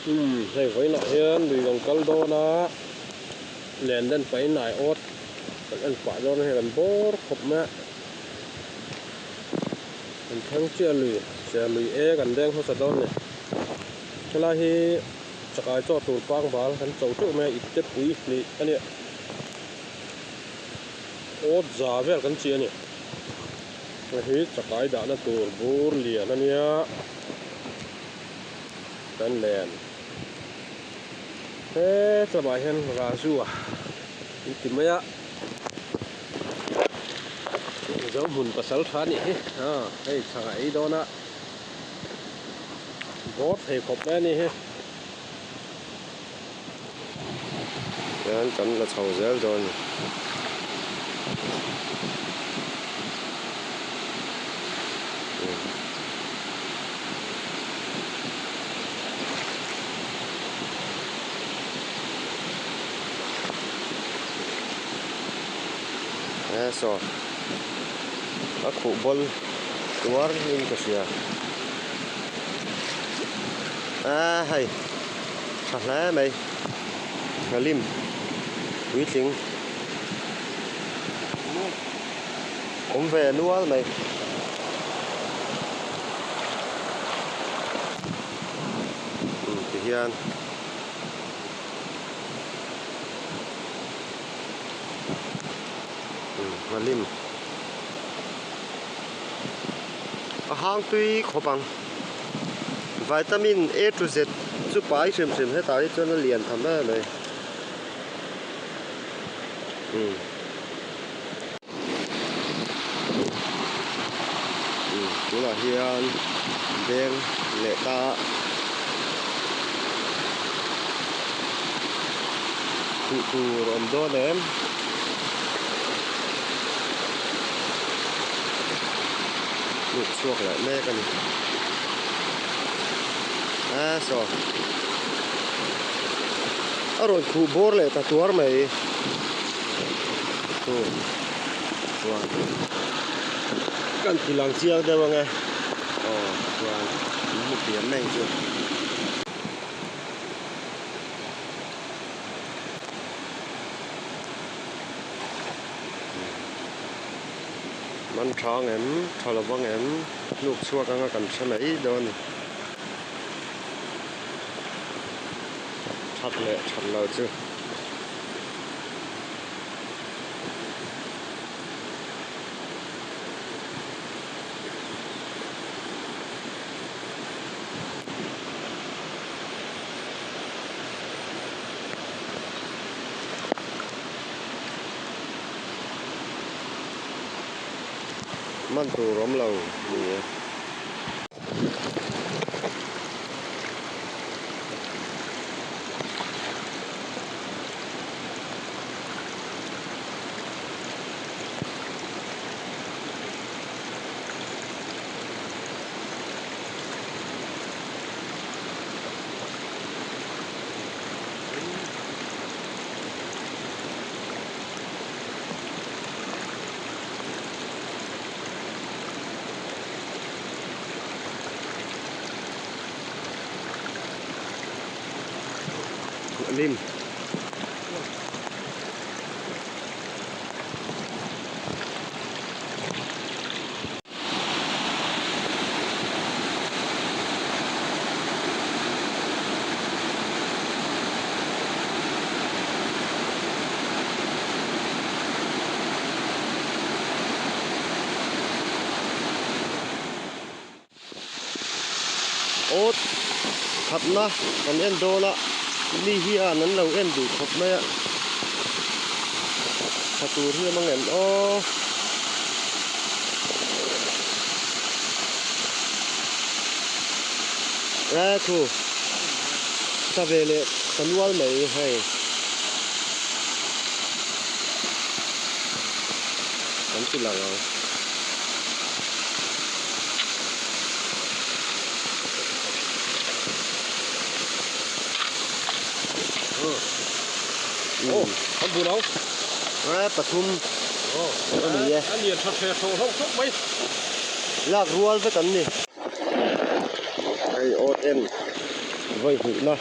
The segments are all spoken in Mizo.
Umm hei vawiinah hian lui kan kal dawn a len den pahin ai awt kan en pah dawn a hei kan bawr khawp mai a kan thleng chiah lui sia lui e kan deng hmasa dawn a ni helai hi chakai chaw tur pangbal kan cho teuh mai a ipte pui hnih a nia awt za vel kan chi a ni hei hi chakai dahna tur bur lian a nia. Kan len hetlama hian Raju a in ti mai a Mizo hmun pasal tha anih hi aw hei chhang a ei dawn a bawr thei khawp mai anih hi. Hian kan la chho zel dawn a ni. He saw a khuh bawl tuar in ka hria a hei. Tha hle mai nghalim puitling awm ve nual mai. Umm ti hian umm nghalim a hang tui khawp ang. Vitamin A to Z chu pai hrim hrim hetah hi chuan a lian tham em mai. Umm. Umm tunah hian beng leh ta khuh tur a awm dawn em. Lut chhuak leh mek a ni. A saw a rawn khuh bawr leh ta tuar mai chu chuan kan ti lang chiang deuh ang e aw chuan in hmu pian mai ang chu. Man tha ang em? Tha lo vang em? Hnuk chhuak anga kan hre mai dawn a ni. That leh that lo chu. Man tur awm lo ni e. Lim. Awt khatna kan en dawn a mi hian an lo en duh khawp mai a tha tur hi a mang em aw. E thu ta ve leh ta nual mai hei kan ti lang ang. Aw an bu lo. E pathum a ni e. A lian tha hre tho hlauh khawp mai. Lak rual vek an ni. Hei awt en. Vawi hnihna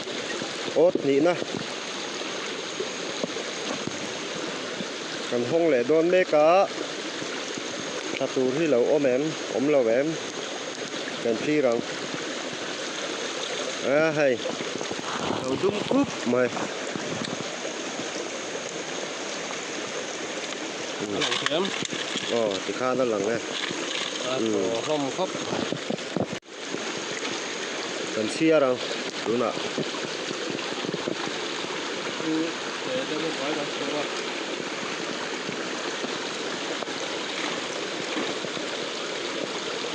awt hnihna kan hawng leh dawn mek a thla tur hi lo awm em awm lo em kan thlir ang a hei lo dum khup mai. A lang thei em? Aw tikhan a lang e. A thaw hlawm khawp. Kan chhiar ang tunah. Chu te deuh a vai kan chhuak a.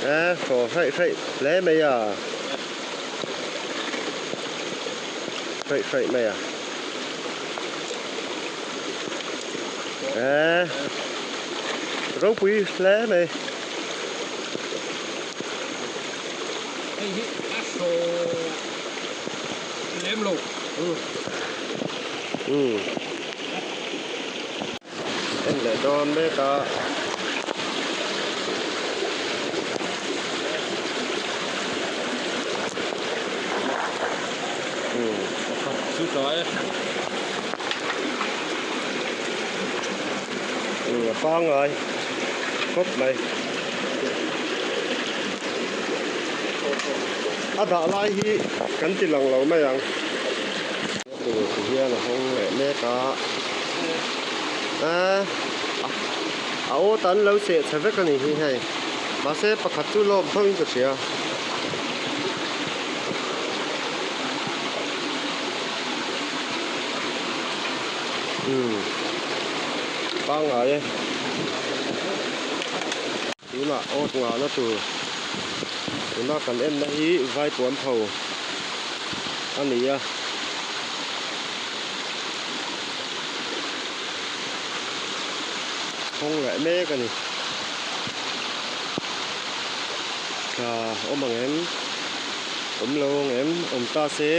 E thaw hraih hraih hle mai a. Hraih hraih mai a. E ropui hle mai. Hei hi a hraw lem lo. Umm. En leh dawn mek a. Umm. Pakhat chu tla e. Umm a pangngai khawp mai. A dah lai hi kan ti lang lo mai ang. Tur ti hian a hawng leh mek a. A a aw tan lo seh chhe vek a ni hi hei. Mahse pakhat chu lawm tho in ka hria. Umm pangngai e. Tunah awt ngahna tur tuna kan enna hi Vaipuan pho a ni a. Hawng leh mek a ni. Thla awm ang em? Awm lo ang em? Awm ta se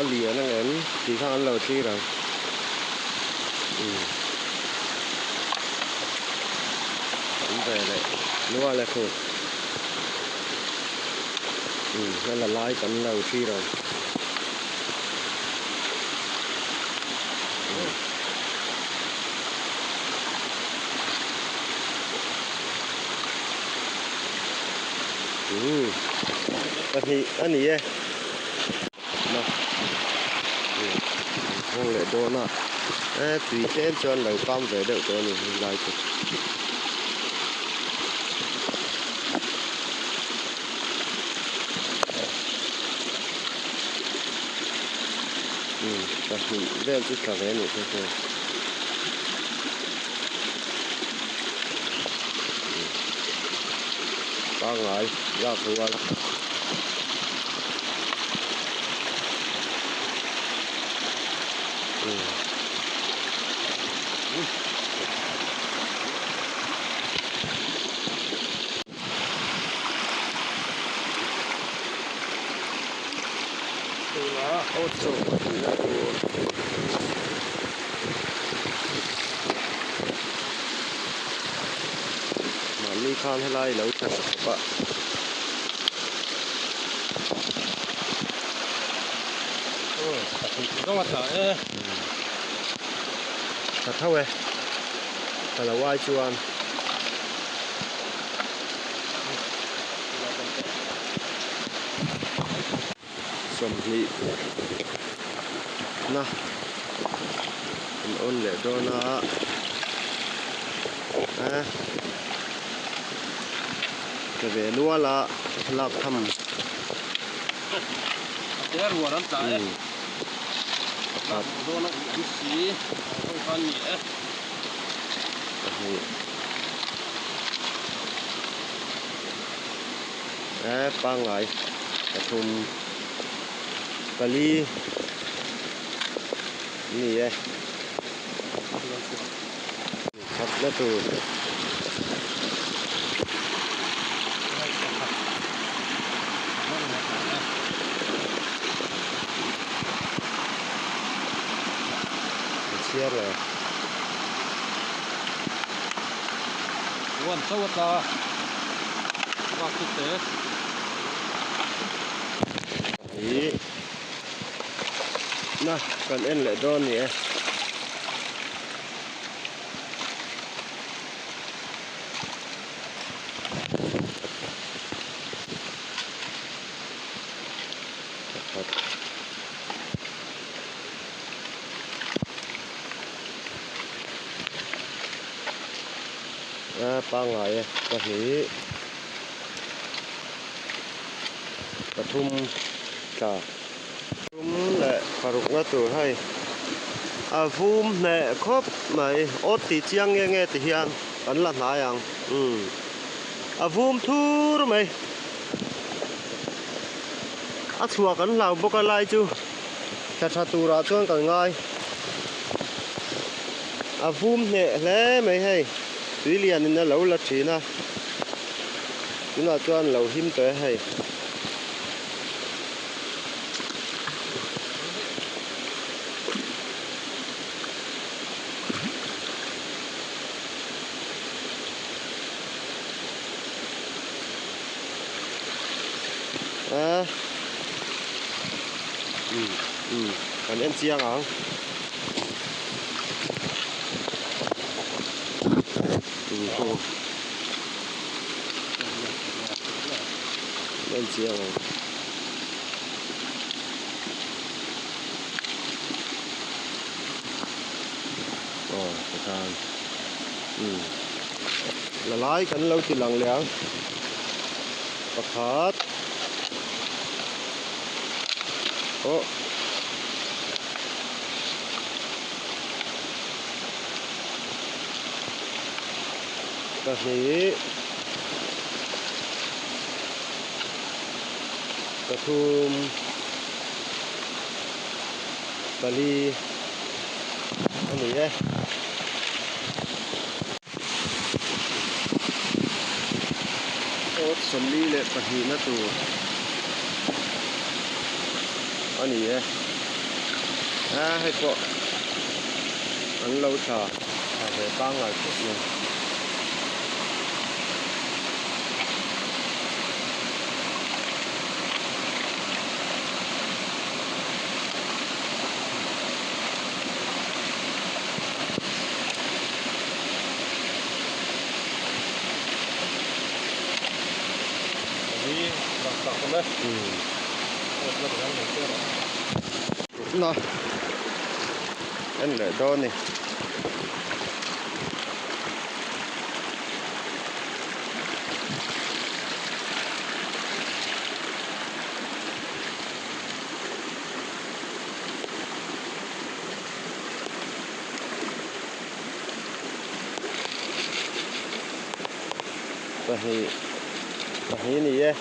a lian ang em? Tih kha an lo thlir ang. Umm. Awm ve leh nual e khu. Umm a la lai kan lo thlir ang. Umm pahnih a ni e. Na hawng leh dawn a e tui tlem chuan lo kam ve deuh tawh a ni helai chu. Umm pahnih vel chu tla ve a nih kha hei. Pangngai lak rual. Mahni khan helai lo tha ta khawp a. Tha tho e. Ka lo ai chuan. 20 na an on leh dawn a eh ka ve nual a lak tham pahnih eh pangngai pathum pali an ni e khatna tur. Chhiar le. One chauh a tla bak chu te. Hi. Na kan en leh dawn a ni e. Pakhat. A pangngai e pahnih pathum tla. Thum leh paruk na tur hei a vum hneh khawp mai awt tih chiang nge nge ti hian kan la hnai ang umm a vum thur mai a chhuah kan hlau bawk a lai chu thla tha turah chuan kan ngai a vum hneh hle mai hei tui lian in a lo la thin a tunah chuan lo him tawh e hei. A um um kan en chiang ang en chiang ang. Aw tikhan umm la lai kan lo ti lang leh ang pakhat aw pahnih pathum pali a ni e. Awt sawmli leh pahnihna tur a ni e. A hei pawh an lo tla tha ve pangngai khawp mai. Na en leh dawn a ni. Pahnih pahnih a ni e.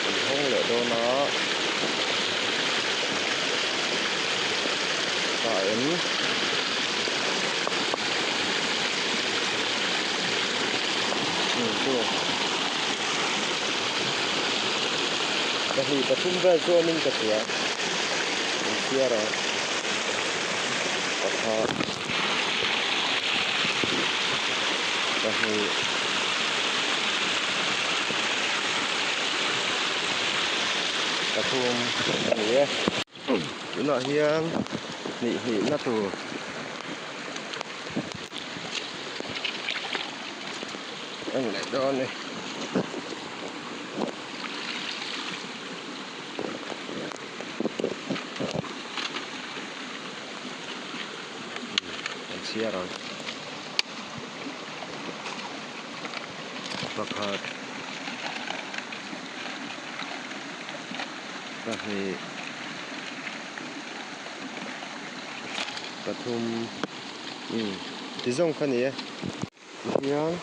Kan hawng leh dawn a tah em pahnih pathum vel chu awmin ka hria an chhiar a pakhat. Pahnih pathum a ni e tunah hian hnih hnih na tur a ni leh dawn a ni. An chhiar ang pakhat pahnih pathum umm ti zawng kha ni e tihian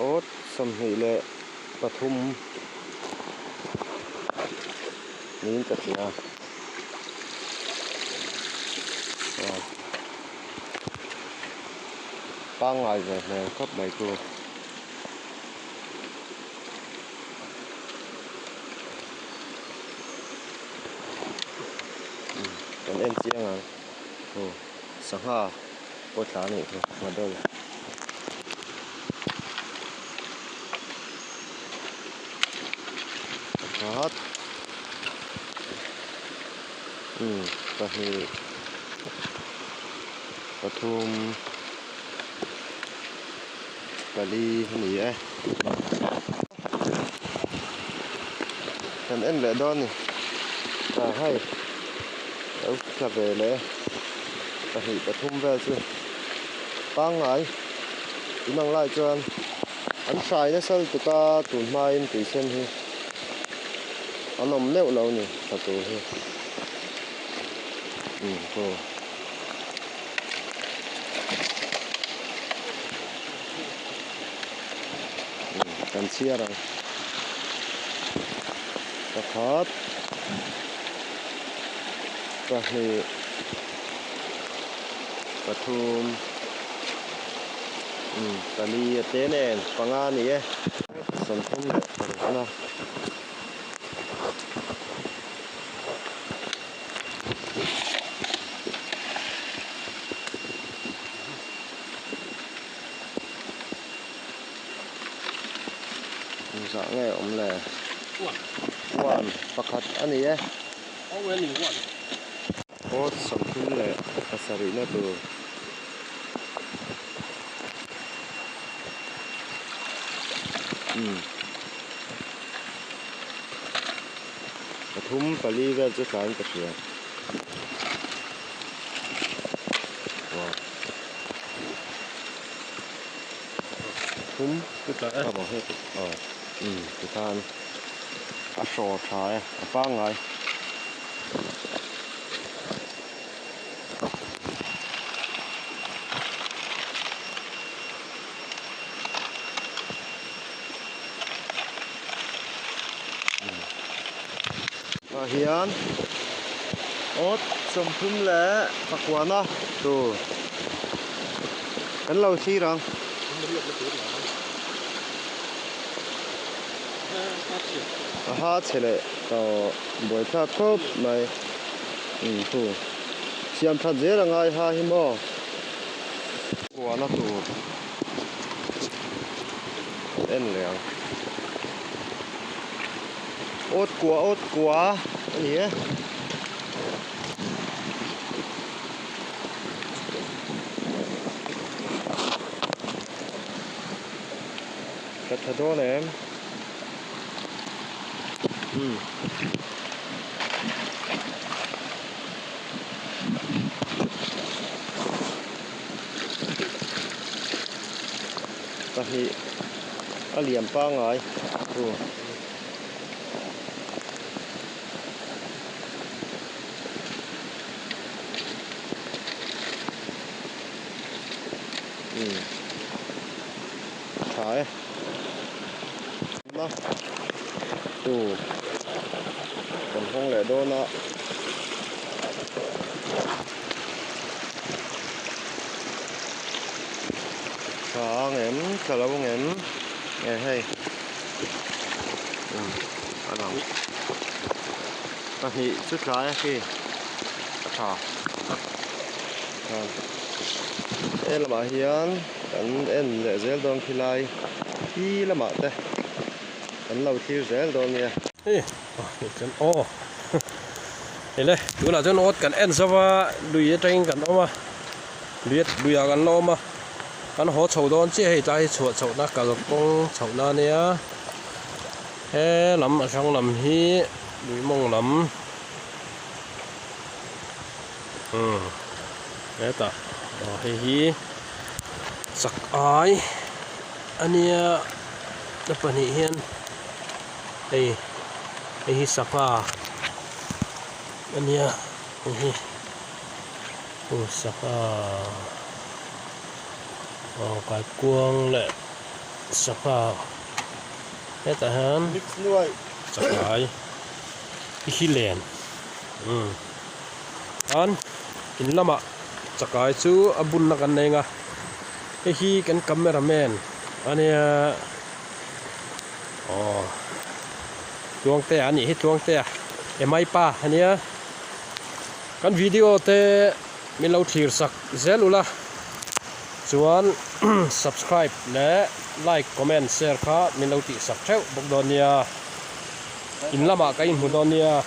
awt sawmhnih leh pathum niin ka hria. Pangngai ve hmel khawp mai chu. Kan en chiang ang aw sangha pawh tla a nih chu ngha dawlh. Pakhat umm pahnih pathum pali a ni e. Kan en leh dawn a ni. Ah hei lo tla ve leh e pahnih pathum vel chu pangngai inang lai chuan. An hrai nasa lutuk a tun hmain tuisen hi an awm meuh lo ni tha tur hi umm aw. Umm kan chhiar ang pakhat pahnih pathum. Umm pali a te nen panga a ni e. 30 leh parukna. Engzah nge awm le? One pakhat a ni e. Awt 37 na tur. Umm. Pathum pali vel chu tlain ka hria. Wow. Pathum a maw heti aw umm tikhan a hraw tha e a pangngai. Tah hian awt 39 tur kan lo thlir ang. A ha chhe leh tawh buaithlak khawp mai umm thu siam that zel a ngai ha hi maw kuahna tur en leh ang awt kuah awt kuah a ni e. Ka tha dawn em? Umm. Pahnih a lian pangai u. Umm. Tha e. Na tur kan hawng leh dawn a. Tha ang em tla lo ang em nge hei umm a lang pahnih chu tlai a khi a tha he lamah hian. Kan en leh zel dawn khi lai hi lamah te kan lo thlir zel dawn nia. Hei hei chuan aw hei le tunah chuan awt kan en zauh a lui atangin kan awm a lui luiah kan la awm a kan haw chho dawn chiah hei tlai hi chhuah chhohna kalkawng chhohna a nia he lam a hrang lam hi lui mawng lam umm hetah aw hei hi chak ai a nia a pahnih hian hei hei hi sangha a nia hei hi aw sangha aw kaikuang leh sangha hetah hian chak ai hi len umm. Chuan in lamah chakai chu a bunna kan nei ang a hei hi kan camera man a nia aw Tluangtea a nih hi Tluangtea emai pa a nia kan video te min lo thlir sak zel ula chuan subscribe leh like comment share kha min lo tih sak theuh bawk dawn nia. In lamah ka inhmu dawn nia.